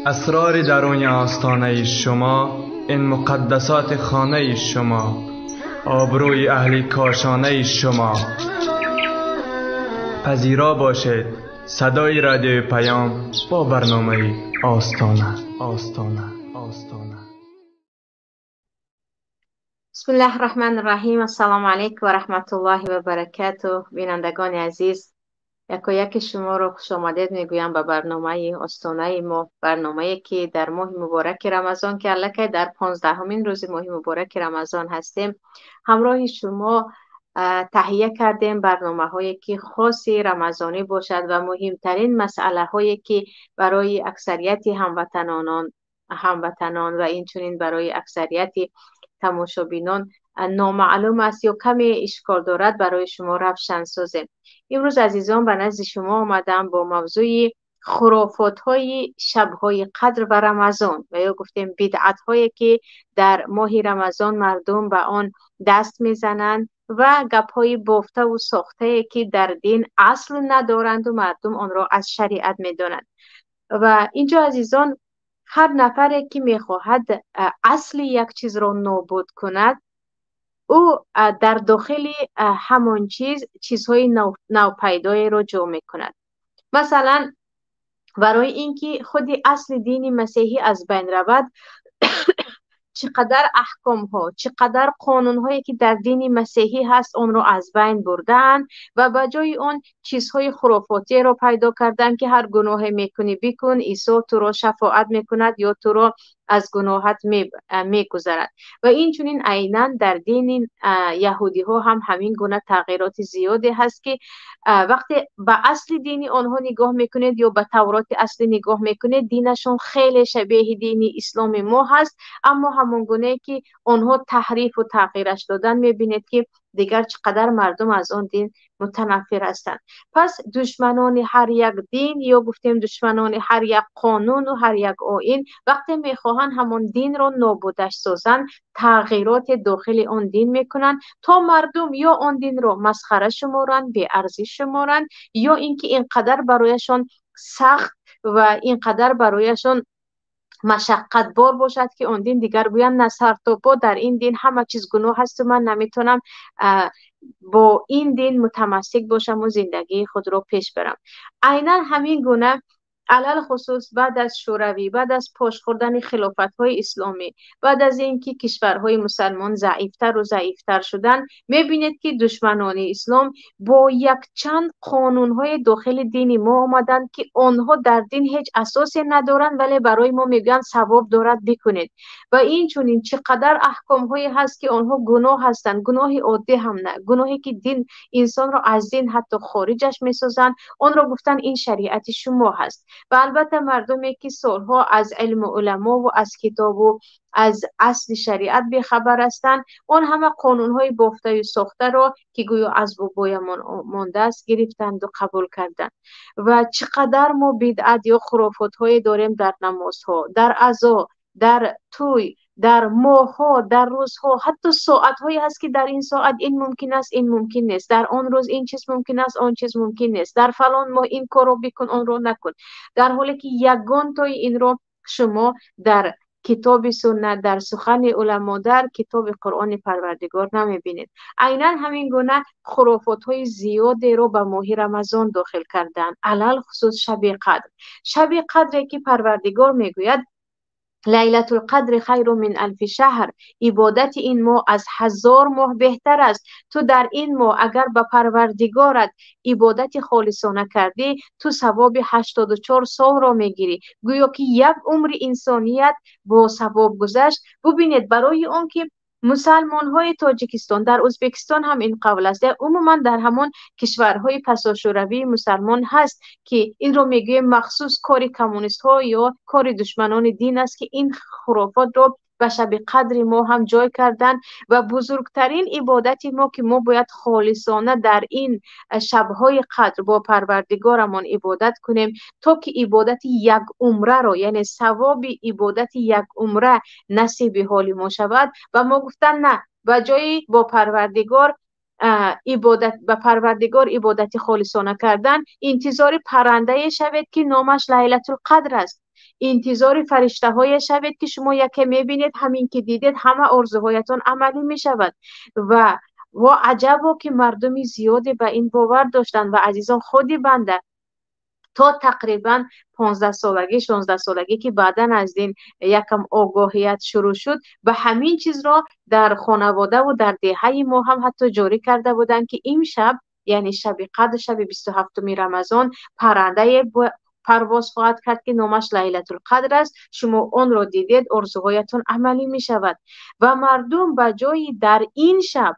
اسرار درون آستانه شما، این مقدسات خانه شما، آبروی اهل کاشانه شما. پذیرا باشید صدای رادیو پیام با برنامه آستانه. آستانه آستانه. بسم الله الرحمن الرحیم. السلام علیکم و رحمت الله و برکاته. بینندگان عزیز، یکایک شما رو خوش آمدید میگویم به برنامه آستانه ما، برنامه که در ماه مبارک رمضان که الکی در 15مین روز ماه مبارک رمضان هستیم، همراه شما تهیه کردیم برنامه هایی که خاص رمضانی باشد و مهمترین مسئله هایی که برای اکثریت هموطنان و اینچنین برای اکثریت تماشابینان نامعلوم است یا کمی اشکال دارد برای شما روشن سازیم. امروز عزیزان به نزد شما آمدم با موضوع خرافات های شب‌های قدر و رمضان و یا گفتیم بدعت هایی که در ماه رمضان مردم به آن دست میزنند و گپ های بافته و ساخته که در دین اصل ندارند و مردم آن را از شریعت میدانند. و اینجا عزیزان هر نفری که میخواهد اصل یک چیز را نابود کند، او در داخل همان چیز چیزهای نوپیدایی را جا میکند. مثلا برای اینکه خود اصل دین مسیحی از بین رود، چقدر احکام ها، چقدر قانون هایی که در دین مسیحی هست آن را از بین بردن و به جای آن چیزهای خرافاتی را پیدا کردن که هر گناه میکنی بکن، عیسی تو را شفاعت میکند یا تو را از گناهت میگذرد. و این چنین عینا در دین یهودی ها هم همین گونه تغییرات زیادی هست که وقتی به اصل دین آنها نگاه میکنید یا به تورات اصلی نگاه میکنید، دینشون خیلی شبیه دین اسلام ما هست، اما همون گونه که آنها تحریف و تغییرش دادن، میبینید که دیگر چقدر مردم از آن دین متنفر هستند. پس دشمنان هر یک دین یا گفتیم دشمنان هر یک قانون و هر یک آیین، وقتی میخواهند همان دین را نابودش سازند، تغییرات داخل آن دین میکنند تا مردم یا آن دین را مسخره شمارند، بی ارزش شمارند، یا اینکه اینقدر برایشان سخت و اینقدر برایشان مشقت بار باشد که آن دین دیگر گویند نه سر تا پا در این دین همه چیز گناه هست و من نمیتونم با این دین متمسک باشم و زندگی خود را پیش برم. عینا همین گونه علل خصوص بعد از شوروی، بعد از پاش خوردن خلافت‌های اسلامی، بعد از اینکه کشورهای مسلمان ضعیفتر و ضعیفتر شدن، می‌بینید که دشمنان اسلام با یک چند قانون‌های داخل دین ما آمدند که آنها در دین هیچ اساسی ندارند، ولی برای ما میگن ثواب دارد بکنید. و این چنین چقدر احکام‌هایی هست که آنها گناه هستند، گناه عادی هم نه، گناهی که دین انسان را از دین حتی خارجش می‌سازند، آن را گفتن این شریعت شما هست. و البته مردمی که سالها از علم علما و از کتاب و از اصل شریعت بیخبر هستند، آن همه قانون‌های بافته و ساخته را که گویا از بابایمان مانده است گرفتند و قبول کردند. و چقدر ما بدعت یا خرافات‌های داریم در نمازها، در عزا، در توی، در ماه‌ها، در روزها، حتی ساعت‌هایی هست که در این ساعت این ممکن است، این ممکن نیست، در آن روز این چیز ممکن است، آن چیز ممکن نیست، در فلان ماه این کارو بکن، آن رو نکن، در حالی که یگان تای این رو شما در کتاب سنت، در سخن علما، در کتاب قرآن پروردگار نمی‌بینید. عینا همین گونه خرافات‌های زیادی رو به ماه رمضان داخل کردن، علل خصوص شب قدر. شب قدر که پروردگار میگوید لیلت القدر خیر من الف شهر، عبادت این ماه از 1000 ماه بهتر است. تو در این ماه اگر به پروردگارت عبادت خالصانه کردی، تو ثواب 84 سال را میگیری، گویا که یک عمر انسانیت با ثواب گذشت. ببینید برای اون که مسلمان های تاجیکستان، در ازبکستان هم این قول است، عموما در همان کشورهای پسا شوروی مسلمان هست که این رو میگویم مخصوص کار کمونیست ها یا کار دشمنان دین است که این خرافات رو به شب قدر ما هم جای کردن. و بزرگترین عبادت ما که ما باید خالصانه در این شب‌های قدر با پروردگارمان عبادت کنیم تا که عبادت یک عمره را، یعنی ثواب عبادت یک عمره نصیب حال ما شود. و ما گفتن نه، به جای با پروردگار عبادت، به پروردگار عبادت خالصانه کردن، انتظار پرنده شوید که نامش لیلت القدر است. Интизори фариштаҳое шавед, ки шумо яке мебинед, ҳамин ки дидед, ҳама орзуҳоятон амалӣ мешавад. Ва во аҷабо, ки мардуми зиёде ба ин бовар доштанд. Ва азизон, худи банда то тақрибан 15 солагӣ, 16 солагӣ, ки баъдан аз дин якам огоҳият шурӯъ шуд, ба ҳамин чизро дар хонаводаву дар деҳаи мо ҳам ҳатто ҷорӣ карда буданд, ки имшаб, яъне шаби қадр, шаби 27-уми Рамазон, паррандае парвоз хоҳад кард, ки номаш Лайлатулқадр аст. Шумо онро дидед, орзуҳоятон амалӣ мешавад. Ва мардум ба ҷои дар ин шаб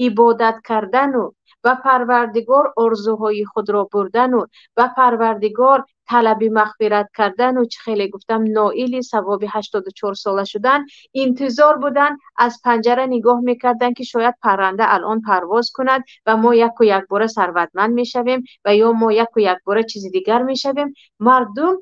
ибодат кардану ба Парвардигор орзуҳои худро бурдану ба Парвардигор талаби мағфират кардану, чӣ хеле гуфтам, ноили савоби 84 сола шудан, интизор буданд, аз панҷара нигоҳ мекарданд, ки шояд парранда алон парвоз кунад ва мо яку якбора сарватманд мешавем ва ё мо яку якбора чизи дигар мешавем. Мардум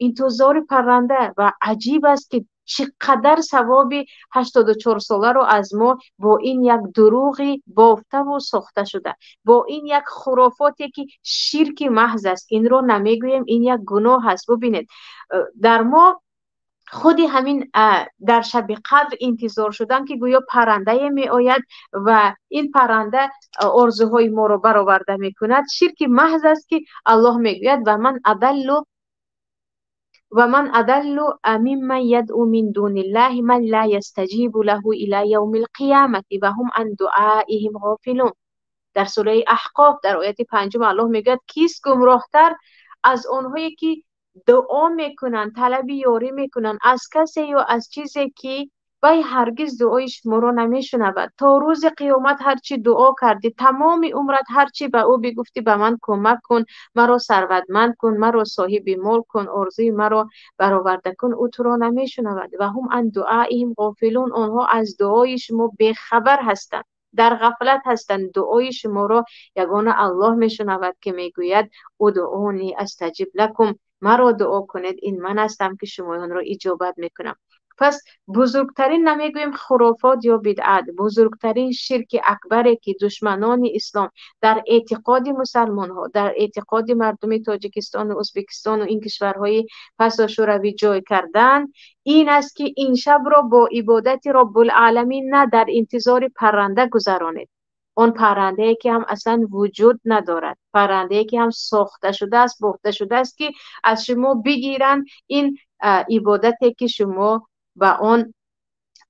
интизори парранда. Ва аҷиб аст, ки чӣ қадар савоби 84 соларо аз мо бо ин як дурӯғи бофтаву сохта шуда, бо ин як хурофоте, ки ширки маҳз аст, инро намегӯем, ин як гуноҳ аст. Бубинед, дар мо худи ҳамин дар шаби қадр интизор шудан, ки гӯё паррандае меояд ва ин парранда орзуҳои моро бароварда мекунад, ширки маҳз аст, ки Аллоҳ мегӯяд: "Ва ман адаллу ва ман адаллу мимман ядъу мин дуниллаҳи ман ла ястаҷибу лаҳу ила явмил қиёмати ва ҳум ан дуаиҳим ғофилун". Дар сураи Аҳқоф, дар ояти панҷум Аллоҳ мегӯяд: кист гумроҳтар аз онҳое, ки дуо мекунанд, талаби ёрӣ мекунанд аз касе ё аз чизе, ки вай ҳаргиз дуои шуморо намешунавад то рӯзи қиёмат? Ҳарчи дуо кардӣ, тамоми умрат ҳарчи ба ӯ бигуфтӣ, ба ман кӯмак кун, маро сарватманд кун, маро соҳиби мол кун, орзуи маро бароварда кун, ӯ туро намешунавад. Ва ҳум ан дуаиҳим ғофилун. Онҳо аз дуои шумо бехабар ҳастанд, дар ғафлат ҳастанд. Дуои шуморо ягона Аллоҳ мешунавад, ки мегӯяд: "Удъуни астаҷиб лакум", маро дуо кунед, ин ман ҳастам, ки шумоёнро иҷобат мекунам. Пас бузургтарин, намегӯем хурофот ё бидъат, бузургтарин ширки акбаре, ки душманони ислом дар эътиқоди мусалмонҳо, дар эътиқоди мардуми Тоҷикистону Ӯзбекистону ин кишварҳои пасошӯравӣ ҷой карданд, ин аст, ки ин шабро бо ибодати Роббулъаламин на, дар интизори парранда гузаронед. Он паррандае, ки ҳам аслан вуҷуд надорад, паррандае, ки ҳам сохта шудааст, бофта шудааст, ки аз шумо бигиранд ин ибодате, ки шумо ба он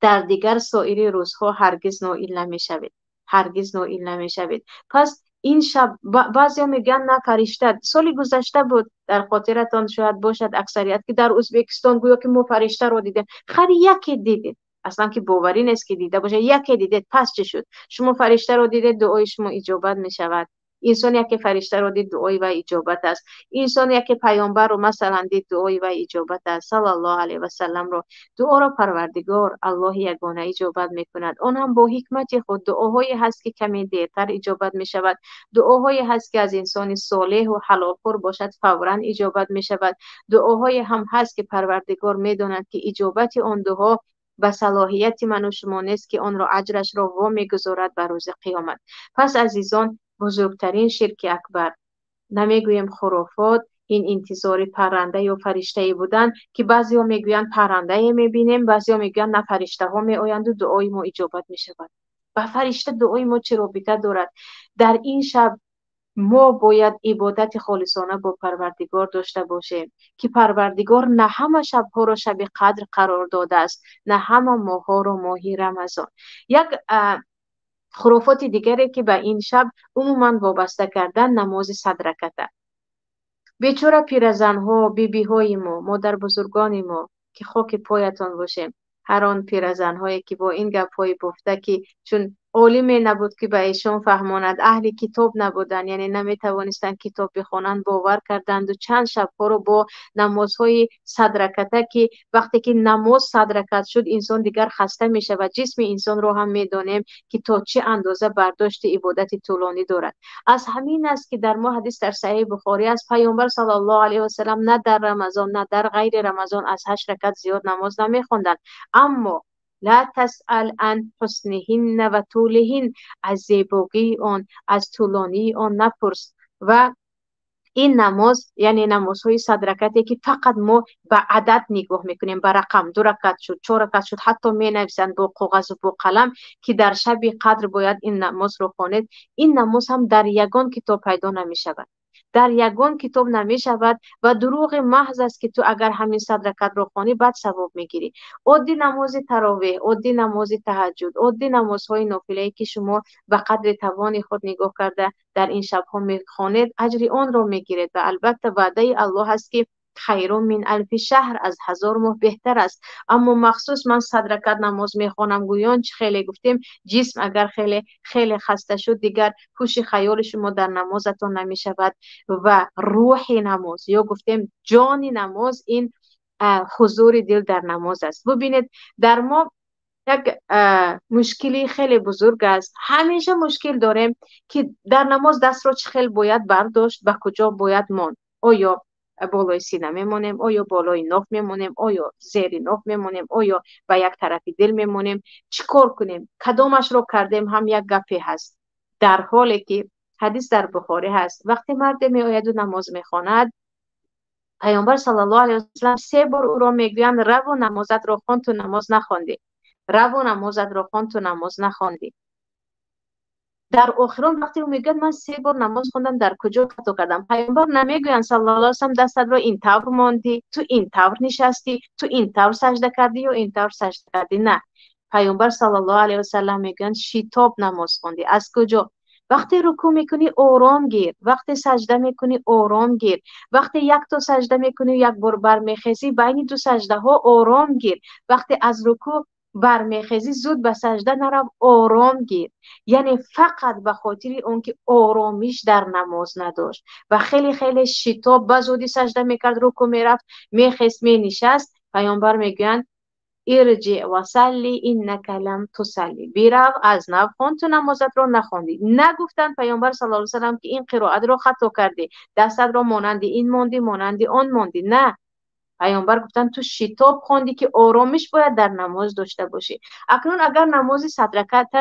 дар дигар соири рӯзҳо ҳаргиз ноил намешавед, ҳаргиз ноил намешавед. Пас ин шаб баъзеҳо мегӯянд, на, фаришта. Соли гузашта буд, дар хотиратон шояд бошад аксарият, ки дар Ӯзбекистон гӯё ки мо фариштаро дидем. Хари яке дидед, аслан ки боварӣ нест, ки дида бошад. Яке дидед, пас чӣ шуд? Шумо фариштаро дидед, дуои шумо иҷобат мешавад? Инсон яке фариштаро дид, дуои вай иҷобат аст? Инсон яке паёмбарро, масалан, дид, дуои вай иҷобат аст, саллаллоҳу алайҳи васалламро? Дуоро Парвардигор, Аллоҳи ягона иҷобат мекунад, он ҳам бо ҳикмати худ. Дуоҳое ҳаст, ки каме дертар иҷобат мешавад, дуоҳое ҳаст, ки аз инсони солеҳу ҳалолхӯр бошад, фавран иҷобат мешавад, дуоҳое ҳам ҳаст, ки Парвардигор медонад, ки иҷобати он дуо ба салоҳияти ману шумо нест, ки онро аҷрашро во мегузорад ба рӯзи қиёмат. Пас, азизон, бузургтарин ширки акбар, намегӯем хурофот, ин интизори парранда ё фариштае будан, ки баъзеҳо мегӯянд, паррандае мебинем, баъзеҳо мегӯянд, на, фариштаҳо меоянду дуои мо иҷобат мешавад. Ба фаришта дуои мо чӣ робита дорад? Дар ин шаб мо бояд ибодати холисона бо Парвардигор дошта бошем, ки Парвардигор на ҳама шабҳоро шаби қадр қарор додааст, на ҳама моҳҳоро моҳи Рамазон. Як хурофоти дигаре, ки ба ин шаб умуман вобаста кардан, намози 100 раката. Бечора пиразанҳо, бибиҳои мо, модарбузургони мо, ки хоки поятон бошем, ҳар он пиразанҳое, ки бо ин гапҳои бофта, ки чун олиме набуд, ки ба эшон фаҳмонад, аҳли китоб набуданд, яъне наметавонистанд китоб бихонанд, бовар карданду чанд шабҳоро бо намозҳои 100 раката, ки вақте ки намоз 100 ракат шуд, инсон дигар хаста мешавад. Ҷисми инсонро ҳам медонем, ки то чӣ андоза бардошти ибодати тӯлонӣ дорад. Аз ҳамин аст, ки дар мо ҳадис дар Саҳеҳи Бухорӣ аст: Паёмбар саллаллоҳу алайҳи васалам на дар Рамазон, на дар ғайри Рамазон аз ҳашт ракат зиёд намоз намехонданд. Аммо ла тасъал ан ҳусниҳинна ва тулиҳин, аз зебогии он, аз тӯлонии он напурс. Ва Ин намоз, яъне намозҳои 100 ракате, ки фақат мо ба адад нигоҳ мекунем, ба рақам, ду ракат шуд, чор ракат шуд, ҳатто менависанд бо коғазу бо қалам, ки дар шаби қадр бояд ин намозро хонед. Ин намоз ҳам дар ягон китоб пайдо намешавад, дар ягон китоб намешавад ва дурӯғи маҳз аст, ки ту агар ҳамин 100 ракатро хонӣ, баъд савоб мегирӣ. Оддӣ намози таровеҳ, оддӣ намози таҳаҷҷуд, оддӣ намозҳои нофилае, ки шумо ба қадри тавони худ нигоҳ карда дар ин шабҳо мехонед, аҷри онро мегиред. Ва албатта, ваъдаи Аллоҳ аст, ки خير من ألف شهر, аз 1000 моҳ беҳтар аст. Аммо махсус ман 100 ракат намоз мехонам гӯён, чӣ хеле гуфтем, ҷисм агар хеле хеле хаста шуд, дигар ҳуши хаёли шумо дар намозатон намешавад. Ва рӯҳи намоз, ё гуфтем, ҷони намоз ин ҳузури дил дар намоз аст. Бубинед, дар мо як мушкили хеле бузург аст. Ҳамеша мушкил дорем, ки дар намоз дастро чӣ хел бояд бардошт, ба куҷо бояд монд. Оё болои сина мемонем, оё болои ноф мемонем, оё зери ноф мемонем, оё ба як тарафи дил мемонем? Чӣ кор кунем? Кадомашро кардем ҳам як гапе ҳаст. Дар ҳоле ки ҳадис дар Бухорӣ ҳаст, вақте марде меояду намоз мехонад, Паёмбар саллаллоҳу алайҳи васаллам се бор ӯро мегӯянд: «Раву намозатро хон, ту намоз нахондӣ. Раву намозатро хон, ту намоз нахондӣ». Дар охирон вақте ӯ мегӯяд: «Ман се бор намоз хондам, дар куҷо хато кардам?» Паёмбар намегӯянд саллаллоҳу алайҳи васаллам: «Дастатро ин тавр мондӣ, ту ин тавр нишастӣ, ту ин тавр сажда кардӣ ё ин тавр сажда кардӣ». На, Паёмбар саллаллоҳу алайҳи васаллам мегӯянд: «Шитоб намоз хондӣ». Аз куҷо? Вақте рукӯъ мекунӣ, ором гир. Вақте сажда мекунӣ, ором гир. Вақте якто сажда мекунӣ, як бор бармехезӣ, байни ду саждаҳо ором гир. Вақте аз рукӯъ бармехезӣ, зуд ба сажда нарав, ором гир. Яъне фақат ба хотири он ки оромиш дар намоз надошт ва хеле хеле шитоб, ба зудӣ сажда мекард, рукӯъ мерафт, мехест, менишаст, Паёмбар мегӯянд: «ارجع وصل إنك لم تصل». Бирав, аз нав хон, ту намозатро нахондӣ. Нагуфтанд Паёмбар саллаллоҳу алайҳи васаллам, ки ин қироатро хато кардӣ, дастатро монанди ин мондӣ, монанди он мондӣ. На, Паёмбар гуфтанд: «Ту шитоб хондӣ, ки оромиш бояд дар намоз дошта бошӣ». Акнун агар намози 100 раката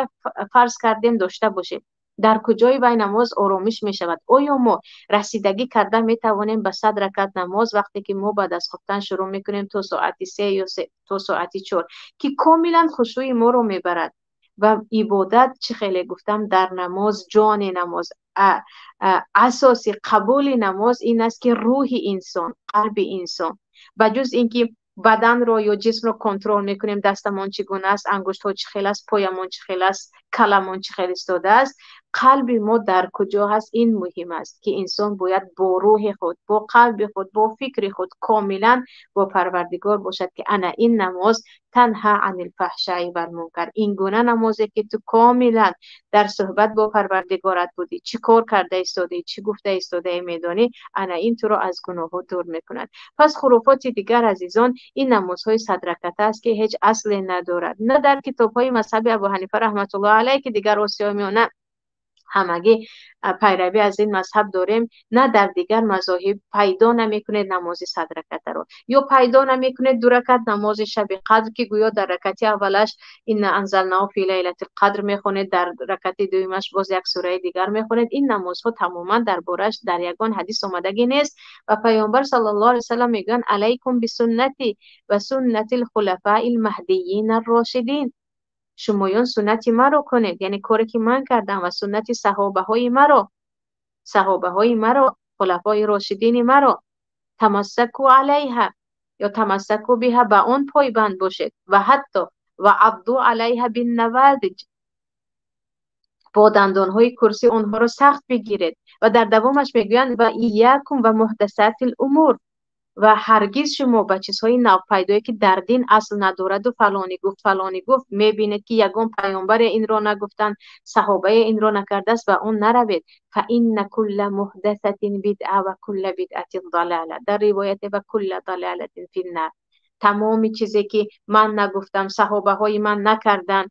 фарз кардем, дошта бошем, дар куҷои вай намоз оромиш мешавад? Оё мо расидагӣ карда метавонем ба 100 ракат намоз, вақте ки мо баъд аз хуфтан шурӯъ мекунем то соати 3 ё то соати 4, ки комилан хушӯи моро мебарад? Ва ибодат, чӣ хеле гуфтам, дар намоз ҷони намоз, асоси қабули намоз ин аст, ки рӯҳи инсон, қалби инсон, ба ҷуз ин ки баданро ё ҷисмро контрол мекунем, дастамон чӣ гуна аст, ангуштҳо чӣ хел аст, поямон чӣ хел аст, каламон чӣ хел истодааст, қалби мо дар куҷо ҳаст, ин муҳим аст, ки инсон бояд бо рӯҳи худ, бо қалби худ, бо фикри худ комилан бо Парвардигор бошад, ки ана ин намоз تنهى عن الفحشاء والمنكر. Ин гуна намозе, ки ту комилан дар суҳбат бо Парвардигорат будӣ, чӣ кор карда истодаӣ, чӣ гуфта истодаӣ, медонӣ, ана ин туро аз гуноҳҳо дур мекунад. Пас хуруфоти дигар, азизон, ин намозҳои 100 раката аст, ки ҳеҷ асле надорад, на дар китобҳои мазҳаби Абу Ҳанифа раҳматуллоҳ алайҳ, ки дигар Осиёи Миёна ҳамагӣ пайравӣ аз ин мазҳаб дорем, на дар дигар мазоҳиб пайдо намекунед намози 100 ракатаро ё пайдо намекунед ду ракат намози шаби қадр, ки гӯё дар ракати аввалаш إنا أنزلناه في ليلة القدر мехонед, дар ракати дуюмаш боз як сураи дигар мехонед. Ин намозҳо тамоман дар бораш дар ягон ҳадис омадагӣ нест. Ва Паёмбар саллаллоҳу алайҳи васаллам мегӯянд: «عليكم بسنتي وسنة الخلفاء المهديين الراشدين». Шумоён суннати маро кунед, яъне коре ки ман кардам, ва суннати саҳобаҳои маро, саҳобаҳои маро, хулафои рошидини маро. تمسكوا عليها ё تمسكوا بها, ба он пойбанд бошед. Ва ҳатто وعضوا عليها بالنواجذ, бо дандонҳои курсӣ онҳоро сахт бигиред. Ва дар давомаш мегӯянд: وإياكم ومحدثات الأمور. Ва ҳаргиз шумо ба чизҳои навпайдое, ки дар дин асл надораду фалонӣ гуфт, фалонӣ гуфт, мебинед, ки ягон паёмбаре инро нагуфтанд, саҳобае инро накардааст, ба он наравед. فإن كل محدثة بدعة وكل بدعة ضلالة, дар ривояте وكل ضلالة في النار. Тамоми чизе ки ман нагуфтам, саҳобаҳои ман накарданд,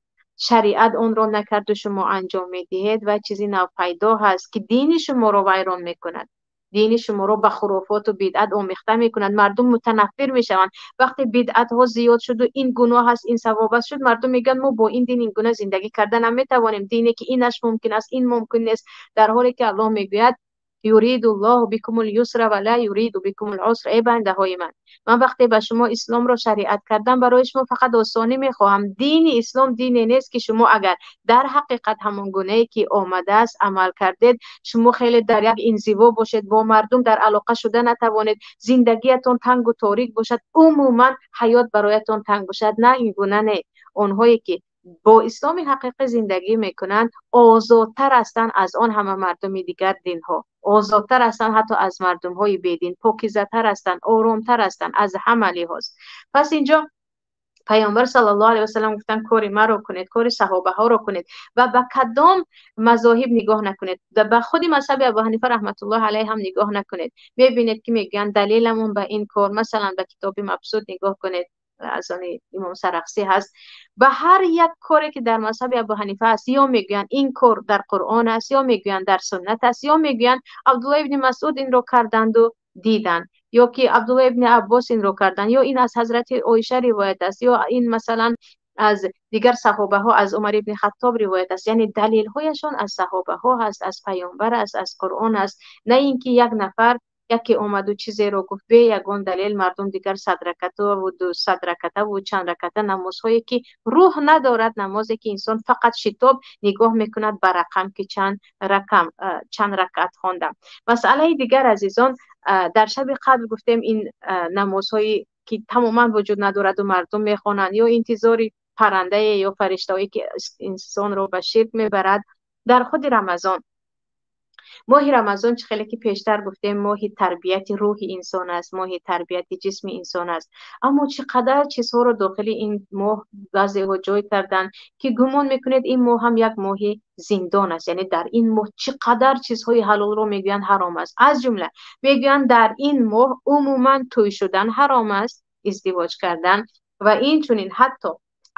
шариат онро накарду шумо анҷом медиҳед ва чизи навпайдо ҳаст, ки дини шуморо вайрон мекунад, дини шуморо ба хурофоту бидъат омехта мекунад, мардум мутанаффир мешаванд. Вақте бидъатҳо зиёд шуду ин гуноҳ аст, ин савоб аст шуд, мардум мегӯянд: «Мо бо ин дин ин гуна зиндагӣ карда наметавонем, дине ки инаш мумкин аст, ин мумкин нест». Дар ҳоле ки Аллоҳ мегӯяд: Юридуллоҳу бикумул юсра ва ла юриду бикумул усра. Эй бандаҳои ман, ман вақте ба шумо исломро шариат кардам, барои шумо фақат осонӣ мехоҳам. Дини ислом дине нест ки шумо агар дар ҳақиқат ҳамон гунае ки омадааст амал кардед, шумо хеле дар як инзиво бошед, бо мардум дар алоқа шуда натавонед, зиндагиятон тангу торик бошад, умуман ҳаёт бароятон танг бошад. На, ин гуна не. Онҳое ки бо исломи ҳақиқӣ зиндагӣ мекунанд, озодтар ҳастанд аз он ҳама мардуми дигар динҳо, озодтар ҳастанд ҳатто аз мардумҳои бедин, покизатар ҳастанд, оромтар ҳастанд аз ҳама лиҳоз. Пас инҷо Паёмбар саллаллоҳу алайҳи васаллам гуфтанд кори маро кунед, кори саҳобаҳоро кунед ва ба кадом мазоҳиб нигоҳ накунед, ба худи мазҳаби Абу Ҳанифа раҳматуллоҳи алайҳ ҳам нигоҳ накунед. Мебинед ки мегӯянд далеламон ба ин кор, масалан ба китоби Мабсуд нигоҳ кунед, аз он имом Сарахсӣ ҳаст. Ба ҳар як коре ки дар мазҳаби Абу Ҳанифа аст, ё мегӯянд ин кор дар Қуръон аст, ё мегӯянд дар суннат аст, ё мегӯянд Абдуллоҳ ибни Масъуд инро карданду диданд, ё ки Абдуллоҳ ибни Аббос инро карданд, ё ин аз ҳазрати Оиша ривоят аст, ё ин масалан аз дигар саҳобаҳо, аз Умар ибни Хаттоб ривоят аст. Яъне далелҳояшон аз саҳобаҳо ҳаст, аз паёмбар аст, аз Қуръон аст. На ин ки як нафар яке омаду чизеро гуфт бе ягон далел, мардум дигар 100 раката ва 200 раката ва чанд раката намозҳое ки рӯҳ надорад, намозе ки инсон фақат шитоб нигоҳ мекунад ба рақам ки чанд рақам, чанд ракат хондам. Масъалаи дигар азизон, дар шаби қадр гуфтем ин намозҳое ки тамоман вуҷуд надорад ва мардум мехонанд, ё интизори паррандае ё фариштаҳое ки инсонро ба ширк мебарад. Дар худи Рамазон, моҳи Рамазон чӣ хеле ки пештар гуфтем, моҳи тарбияти рӯҳи инсон аст, моҳи тарбияти ҷисми инсон аст. Аммо чӣ қадар чизҳоро дохили ин моҳ баъзеҳо ҷой карданд ки гумон мекунед ин моҳ ҳам як моҳи зиндон аст. Яъне дар ин моҳ чӣ қадар чизҳои ҳалолро мегӯянд ҳаром аст. Аз ҷумла мегӯянд дар ин моҳ умуман тӯй шудан ҳаром аст, издивоҷ кардан ва инчунин ҳатто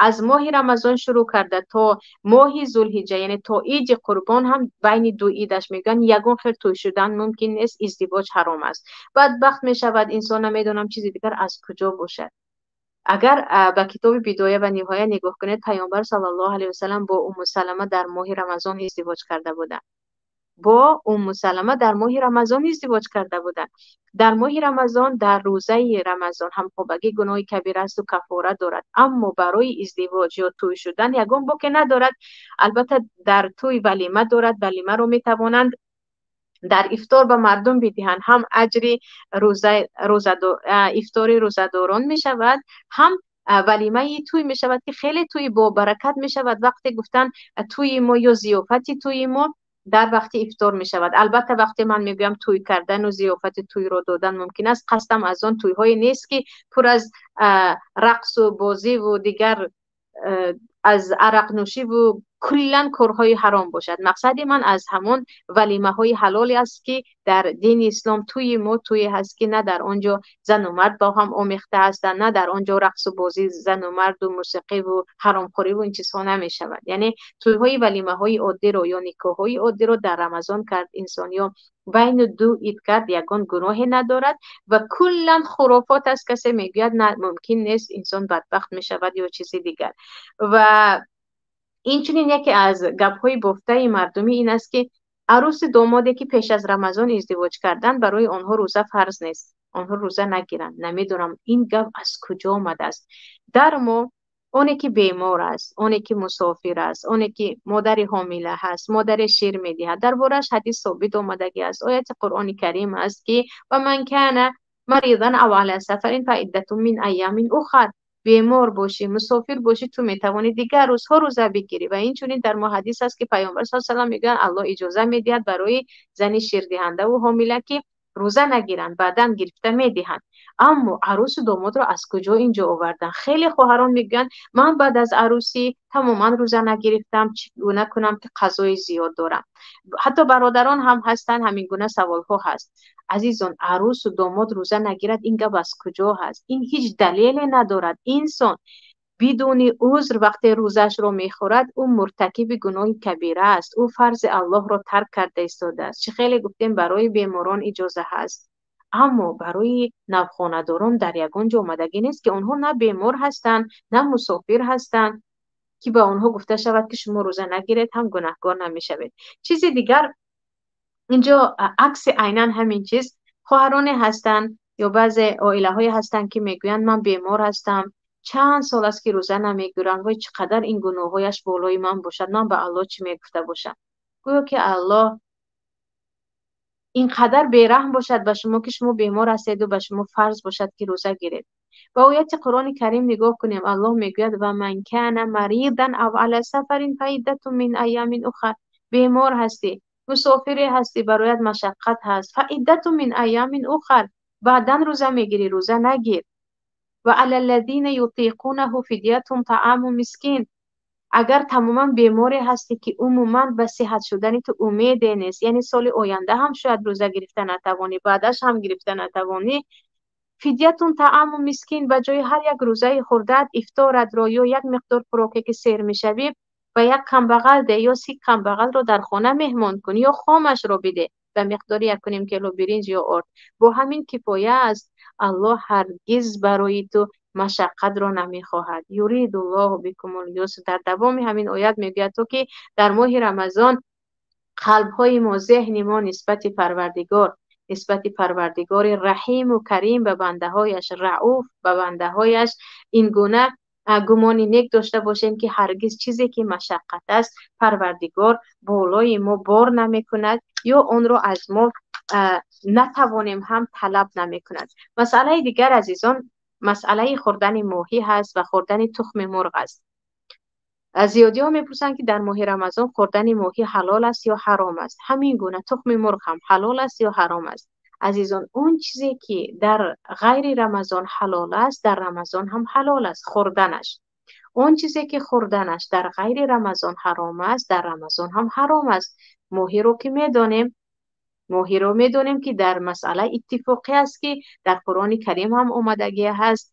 аз моҳи Рамазон шурӯъ карда то моҳи Зулҳиҷа, яъне то иди Қурбон ҳам байни ду идаш мегӯянд ягон хел тӯй шудан мумкин нест, издивоҷ ҳаром аст. Бадбахт мешавад инсон, намедонам чизи дигар аз куҷо бошад. Агар ба китоби Бидоя ва Ниҳоя нигоҳ кунед, Паёмбар саллаллоҳу алайҳи васаллам бо Умму Салама дар моҳи Рамазон издивоҷ карда буданд. Бо Умму Салама дар моҳи Рамазон издивоҷ карда буданд. Дар моҳи Рамазон, дар рӯзаи Рамазон ҳамхобагӣ гуноҳи кабира аст ва кафора дорад, аммо барои издивоҷ ё тӯй шудан ягон боке надорад. Албатта дар тӯй валима дорад, валимаро метавонанд дар ифтор ба мардум бидиҳанд, ҳам аҷри ифтори рӯзадорон мешавад, ҳам валимаи тӯй мешавад ки хеле тӯй бо баракат мешавад. Вақте гуфтан тӯйи мо ё зиёфати тӯйи мо дар вақти ифтор мешавад. Албатта вақте ман мегӯям тӯй кардан ва зиёфати тӯйро додан мумкин аст, қасдам аз он тӯйҳое нест ки пур аз рақсу бозиву дигар аз арақнӯшиву куллан корҳои ҳаром бошад. Мақсади ман аз ҳамон валимаҳои ҳалоле аст ки дар дини ислом тӯйи мо тӯе ҳаст ки на дар он ҷо зану мард бо ҳам омехта ҳастанд, на дар он ҷо рақсу бозӣ зану марду мусиқиву ҳаромхӯриву ин чизҳо намешавад. Яъне тӯйҳои валимаҳои оддиро ё никоҳҳои оддиро дар Рамазон кард инсон ё байни ду ид кард, ягон гуноҳе надорад ва куллан хурофот аст. Касе мегӯяд на, мумкин нест, инсон бадбахт мешавад ё чизи дигар. Ва инчунин яке аз гапҳои бофтаи мардумӣ ин аст ки арӯси домоде ки пеш аз Рамазон издивоҷ карданд, барои онҳо рӯза фарз нест, онҳо рӯза нагиранд. Намедонам ин гап аз куҷо омадааст. Дар мо оне ки бемор аст, оне ки мусофир аст, оне ки модари ҳомила ҳаст, модаре шир медиҳад, дар борааш ҳадис собит омадагӣ аст, ояти Қуръони Карим аст ки ва ман кана маридан ав ала сафарин фаиддатун мин айямин ухар. Бемор бошӣ, мусофир бошӣ, ту метавонӣ дигар рӯзҳо рӯза бигирӣ. Ва инчунин дар мо ҳадис аст ки Паёмбар саллаллоҳу алайҳи васаллам мегӯянд Аллоҳ иҷоза медиҳад барои зани ширдиҳандаву ҳомила ки рӯза нагиранд, баъдан гирифта медиҳанд. Аммо арӯсу домодро аз куҷо инҷо оварданд? Хеле хоҳарон мегӯянд ман баъд аз арӯсӣ тамоман рӯза нагирифтам, чӣ гуна кунам ки қазои зиёд дорам. Ҳатто бародарон ҳам ҳастанд, ҳамин гуна саволҳо ҳаст. Азизон, арӯсу домод рӯза нагирад, ин гап аз куҷо ҳаст? Ин ҳеҷ далеле надорад. Инсон бидуни узр вақте рӯзашро мехӯрад, ӯ муртакиби гуноҳи кабира аст. Ӯ фарзи Аллоҳро тарк карда истодааст. Чӣ хеле гуфтем, барои беморон иҷоза ҳаст, аммо барои навхонадорон дар ягон ҷо омадагӣ нест ки онҳо на бемор ҳастанд, на мусофир ҳастанд ки ба онҳо гуфта шавад ки шумо рӯза нагиред, ҳам гунаҳкор намешавед. Чизи дигар, Инҷо акси айнан ҳамин чиз хоҳароне ҳастанд ё баъзе оилаҳое ҳастанд, ки мегӯянд ман бемор ҳастам, чанд сол аст ки рӯза намегирам, вой чӣ қадар ин гуноҳҳояш болои ман бошад, ман ба Аллоҳ чӣ мегуфта бошам? Гӯё ки Аллоҳ ин қадар бераҳм бошад ба шумо, ки шумо бемор ҳастеду ба шумо фарз бошад ки рӯза гиред. Ба ояти Қуръони Карим нигоҳ кунем. Аллоҳ мегӯяд: ва ман кана маридан ав ала сафарин фаиддатун мин айёмин ухар. Бемор ҳастӣ, мусофире ҳастӣ, бароят машаққат ҳаст, фаиддатун мин айёмин ухар, баъдан рӯза мегирӣ, рӯза нагир. Ва ала аллазина ютиқунаҳу фидятун таъаму мискин. Агар тамоман беморе ҳастӣ, ки умуман ба сиҳат шудани ту умеде нест, яъне соли оянда ҳам шояд рӯза гирифта натавонӣ, баъдаш ҳам гирифта натавонӣ, фидятун таъаму мискин, ба ҷои ҳар як рӯзаи хурдаат ифторатро ё як миқдор хӯроке ки сер мешавӣ ба як камбағал де ё 30 камбағалро дар хона меҳмон кун ё хомашро биде ба миқдори 1.5 кило биринҷ ё орд. Бо ҳамин кифоя аст. Аллоҳ ҳаргиз барои ту машаққатро намехоҳад. Юридуллоҳу бикумул юср. Дар давоми ҳамин оят мегӯяд то ки дар моҳи Рамазон қалбҳои мо, зеҳни мо нисбати Парвардигор, нисбати Парвардигори Раҳиму Карим ба бандаҳояш, Рауф ба бандаҳояш ин гуна гумони нек дошта бошем, ки ҳаргиз чизе ки машаққат аст Парвардигор болои мо бор намекунад ё онро аз мо натавонем ҳам талаб намекунад. Масъалаи дигар, азизон, масъалаи хӯрдани моҳӣ ҳаст ва хӯрдани тухми мурғ аст. Зиёдиҳо мепурсанд, ки дар моҳи Рамазон хӯрдани моҳӣ ҳалол аст ё ҳаром аст. Ҳамин гуна тухми мурғ ҳам ҳалол аст ё ҳаром аст. Азизон, он чизе ки дар ғайри Рамазон ҳалол аст, дар Рамазон ҳам ҳалол аст хӯрданаш. Он чизе ки хӯрданаш дар ғайри Рамазон ҳаром аст, дар Рамазон ҳам ҳаром аст. Моҳиро ки медонем, моҳиро медонем, ки дар масъала иттифоқӣ аст, ки дар Қуръони Карим ҳам омадагӣ ҳаст,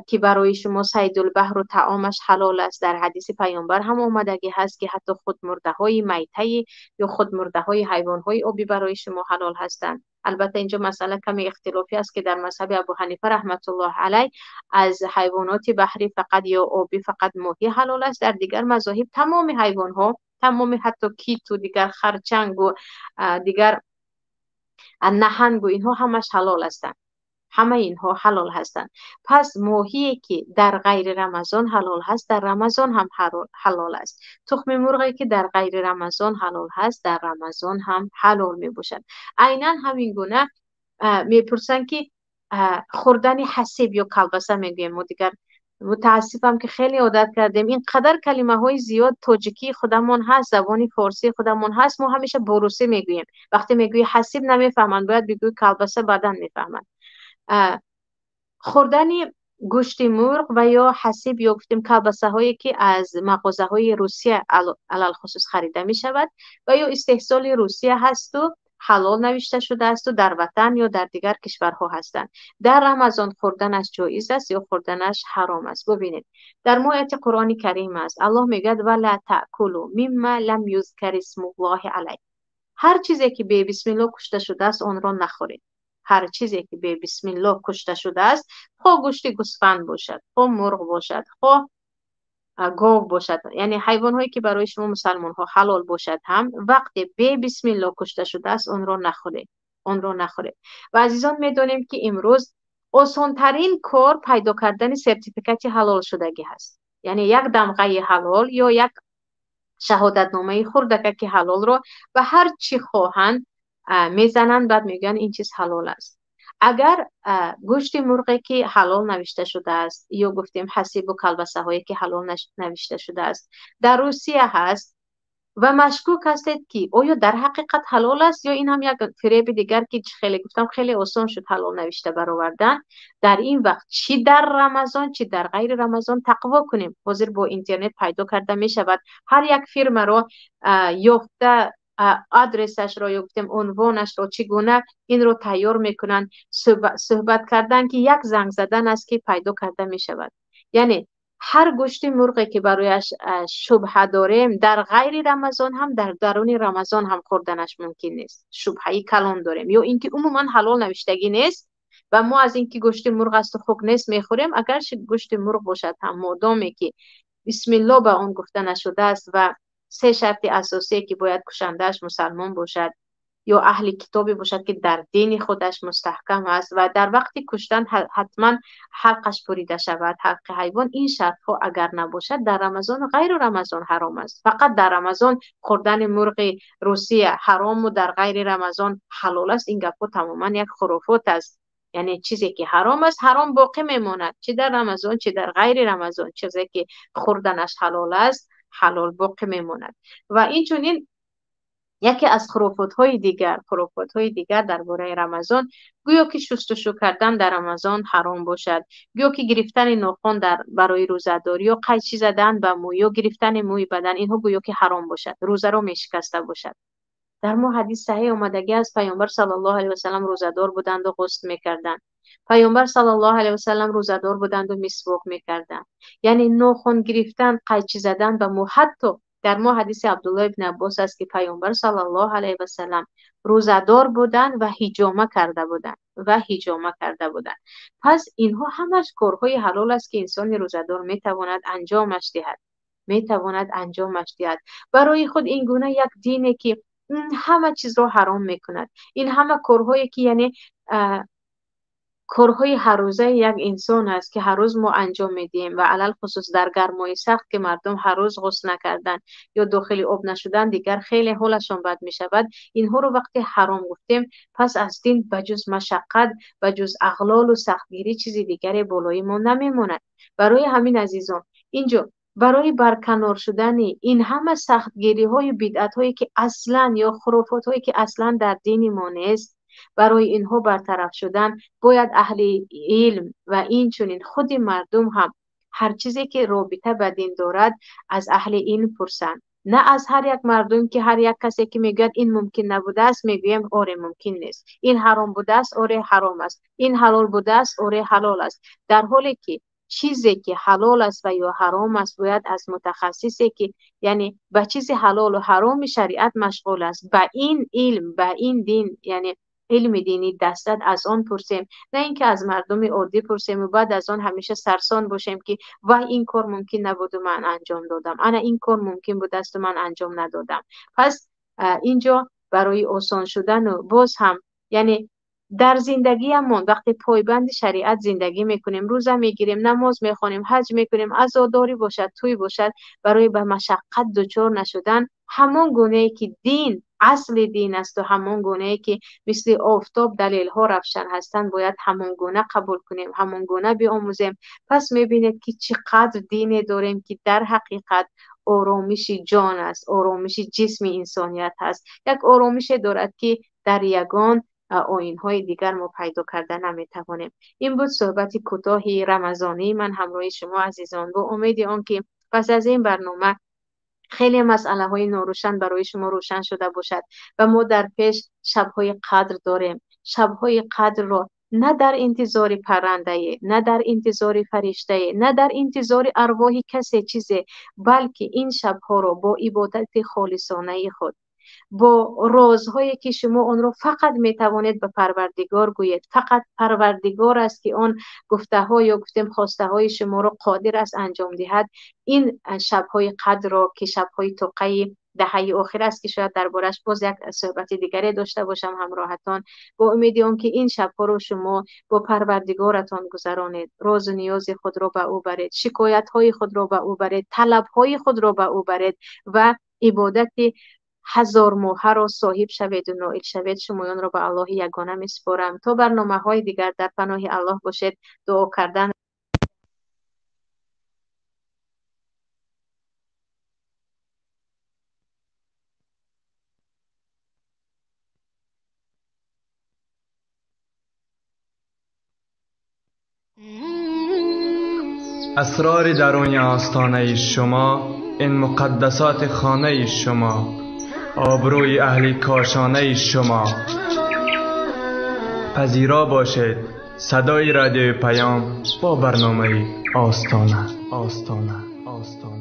ки барои шумо сайдулбаҳру таомаш ҳалол аст. Дар ҳадиси паёмбар ҳам омадагӣ ҳаст, ки ҳатто худмурдаҳои майтаи ё худмурдаҳои ҳайвонҳои обӣ барои шумо ҳалол ҳастанд. Албатта инҷо масъала каме ихтилофӣ аст, ки дар мазҳаби Абу Ҳанифа раҳматуллоҳ алайҳ аз ҳайвоноти баҳрӣ фақат ё обӣ фақат моҳӣ ҳалол аст. Дар дигар мазоҳиб тамоми ҳайвонҳо, тамоми ҳатто киту дигар харчангу дигар наҳангу инҳо ҳамаш ҳалол ҳастанд. Ҳамаи инҳо ҳалол ҳастанд. Пас моҳие ки дар ғайри Рамазон ҳалол ҳаст, дар Рамазон ҳам ҳалол аст. Тухми мурғе ки дар ғайри Рамазон ҳалол ҳаст, дар Рамазон ҳам ҳалол мебошад. Айнан ҳамин гуна мепурсанд, ки хӯрдани ҳасиб ё калбаса мегӯем мо, дигар мутаассифам ки хеле одат кардем, ин қадар калимаҳои зиёд тоҷикии худамон ҳаст, забони форсии худамон ҳаст, мо ҳамеша бо русӣ мегӯем. Вақте мегӯӣ ҳасиб намефаҳманд, бояд бигӯӣ калбаса, баъдан мефаҳманд. Хӯрдани гӯшти мурғ ва ё ҳасиб ё гуфтем калбасаҳое ки аз мағозаҳои Русия алалхусус харида мешавад ва ё истеҳсоли Русия ҳасту ҳалол навишта шудаасту дар ватан ё дар дигар кишварҳо ҳастанд, дар Рамазон хӯрданаш ҷоиз аст ё хӯрданаш ҳаром аст? Бубинед, дар ояти Қуръони Карим аст. Аллоҳ мегӯяд: ва ла таъкулу мимма лам юзкар исмуллоҳи алайҳ. Ҳар чизе ки бе бисмиллоҳ кушта шудааст, онро нахӯред. Ҳар чизе ки бе бисмиллоҳ кушта шудааст, хоҳ гӯшти гӯсфанд бошад, хоҳ мурғ бошад, хоҳ гов бошад, яъне ҳайвонҳое ки барои шумо мусалмонҳо ҳалол бошад ҳам, вақте бе бисмиллоҳ кушта шудааст, онро нахӯред, онро нахӯред. Ва азизон, медонем, ки имрӯз осонтарин кор пайдо кардани сертификати ҳалолшудагӣ ҳаст, яъне як дамғаи ҳалол ё як шаҳодатномаи хурдака, ки ҳалолро ба ҳар чӣ хоҳанд мезананд, баъд мегӯянд ин чиз ҳалол аст. Агар гӯшти мурғе ки ҳалол навишта шудааст ё гуфтем ҳасибу калбасаҳое ки ҳалол навишта шудааст дар Русия ҳаст ва машкук ҳастед, ки оё дар ҳақиқат ҳалол аст ё ин ҳам як фиреби дигар, ки хеле гуфтам хеле осон шуд ҳалол навишта баровардан, дар ин вақт чӣ дар Рамазон, чӣ дар ғайри Рамазон тақво кунем. Ҳозир бо интернет пайдо карда мешавад ҳар як фирмаро ёфта, адресашро ё гуфтем унвонашро, чӣ гуна инро тайёр мекунанд, суҳбат кардан, ки як занг задан аст, ки пайдо карда мешавад. Яъне ҳар гӯшти мурғе ки барояш шубҳа дорем, дар ғайри Рамазон ҳам, дар даруни Рамазон ҳам хӯрданаш мумкин нест. Шубҳаи калон дорем ё ин ки умуман ҳалол навиштагӣ нест ва мо аз ин ки гӯшти мурғ асту хук нест мехӯрем. Агарчи гӯшти мурғ бошад ҳам, модоме ки бисмилло ба он гуфта нашудааст ва се шарти асосие, ки бояд кушандааш мусалмон бошад. ё аҳли китобе бошад, ки дар дини худаш мустаҳкам аст ва дар вақти куштан ҳатман ҳалқаш бурида шавад, ҳалқи ҳайвон. Ин шартҳо агар набошад, дар Рамазон, ғайру Рамазон ҳаром аст. Фақат дар Рамазон хӯрдани мурғи Русия ҳарому дар ғайри Рамазон ҳалол аст. Ин гапҳо тамоман як хурофот аст. Яъне чизе ки ҳаром аст, ҳаром боқӣ мемонад, чӣ дар Рамазон, чӣ дар ғайри Рамазон. Чизе ки хӯрданаш ҳалол аст, ҳалол боқӣ мемонад. Ва инчунин яке аз хурофотҳои дигар дар бораи Рамазон, гӯё ки шустушу кардан дар Рамазон ҳаром бошад, гӯё ки гирифтани нохон дар барои рӯзадор, ё қайчӣ задан ба мӯй, ё гирифтани мӯи бадан, инҳо гӯё ки ҳаром бошад, рӯзаро мешикаста бошад. Дар мо ҳадис саҳеҳ омадагӣ аст: Паёмбар саллаллоҳу алайҳи васаллам рӯзадор буданду ғусл мекарданд, Паёмбар саллаллоҳу алайҳи васаллам рӯзадор буданду мисвок мекарданд. Яъне нохон гирифтан, қайчӣ задан ба мӯ, ҳатто дар мо ҳадиси Абдулло ибни Аббос аст, ки Паёмбар саллаллоҳу алайҳи васаллам рӯзадор буданд ва ҳиҷома карда буданд, ва ҳиҷома карда буданд. Пас инҳо ҳамаш корҳои ҳалол аст, ки инсони рӯзадор метавонад анҷомаш диҳад, метавонад анҷомаш диҳад. Барои худ ин гуна як дине, ки ҳама чизро ҳаром мекунад, ин ҳама корҳое ки, яъне корҳои ҳаррӯзаи як инсон аст, ки ҳар рӯз мо анҷом медиҳем, ва алалхусус дар гармои сахт, ки мардум ҳар рӯз ғусл накардан ё дохили об нашудан, дигар хеле ҳолашон бад мешавад. Инҳоро вақте ҳаром гуфтем, пас аз дин ба ҷуз машаққат, ба ҷуз ағлолу сахтгирӣ чизи дигаре болои мо намемонад. Барои ҳамин, азизон, инҷо барои барканор шудани ин ҳама сахтгириҳою бидъатҳое, ки аслан, ё хурофотҳое, ки аслан дар дини мо нест, барои инҳо бартараф шудан бояд аҳли илм ва инчунин худи мардум ҳам ҳар чизе ки робита ба дин дорад, аз аҳли илм пурсанд, на аз ҳар як мардум, ки ҳар як касе ки мегӯяд, ин мумкин набудааст, мегӯем: оре, мумкин нест, ин ҳаром будааст, оре, ҳаром аст, ин ҳалол будааст, оре, ҳалол аст. Дар ҳоле ки чизе ки ҳалол аст ва ё ҳаром аст, бояд аз мутахассисе, ки яъне ба чизи ҳалолу ҳароми шариат машғул аст, ба ин илм, ба ин дин, яъне илми динӣ дастад, аз он пурсем, на ин ки аз мардуми оддӣ пурсему баъд аз он ҳамеша сарсон бошем, ки вай, ин кор мумкин набуду ман анҷом додам, ана ин кор мумкин будасту ман анҷом надодам. Пас инҷо барои осон шудану боз ҳам, яъне дар зиндагиамон вақте пойбанди шариат зиндагӣ мекунем, рӯза мегирем, намоз мехонем, ҳаҷ мекунем, азодорӣ бошад, тӯй бошад, барои ба машаққат дучор нашудан, ҳамон гунае ки дин асли дин асту ҳамон гунае ки мисли офтоб далелҳо равшан ҳастанд, бояд ҳамон гуна қабул кунем, ҳамон гуна биомӯзем. Пас мебинед, ки чӣ қадр дине дорем, ки дар ҳақиқат оромиши ҷон аст, оромиши ҷисми инсоният ҳаст, як оромише дорад, ки дар ягон оинҳои дигар мо пайдо карда наметавонем. Ин буд суҳбати кӯтоҳи рамазонии ман ҳамроҳи шумо, азизон, бо умеди он ки пас аз ин барнома хеле масъалаҳои норӯшан барои шумо рӯшан шуда бошад. Ва мо дар пеш шабҳои қадр дорем. Шабҳои қадрро на дар интизори паррандае, на дар интизори фариштае, на дар интизори арвоҳи касе, чизе, балки ин шабҳоро бо ибодати холисонаи худ, бо розҳое ки шумо онро фақат метавонед ба Парвардигор гӯед, фақат Парвардигор аст, ки он гуфтаҳо ё гуфтем хостаҳои шуморо қодир аст анҷом диҳад, ин шабҳои қадрро, ки шабҳои тоқаи даҳаи охир аст, ки шояд дар борааш боз як суҳбати дигаре дошта бошам ҳамроҳатон, бо умеди он ки ин шабҳоро шумо бо Парвардигоратон гузаронед, розу ниёзи худро ба ӯ баред, шикоятҳои худро ба ӯ баред, талабҳои худро ба ӯ баред ва ибодати ҳазормоҳаро соҳиб шаведу ноил шавед. Шумоёнро ба Аллоҳи ягона месупорам. То барномаҳои дигар дар паноҳи Аллоҳ бошед. Дуо кардан. Асрори даруни остонаи шумо, ин муқаддасоти хонаи шумо, обрӯи аҳли кошонаи шумо. Пазиро бошед садои Радиои Паём бо барномаи Остона, Остона, Остона.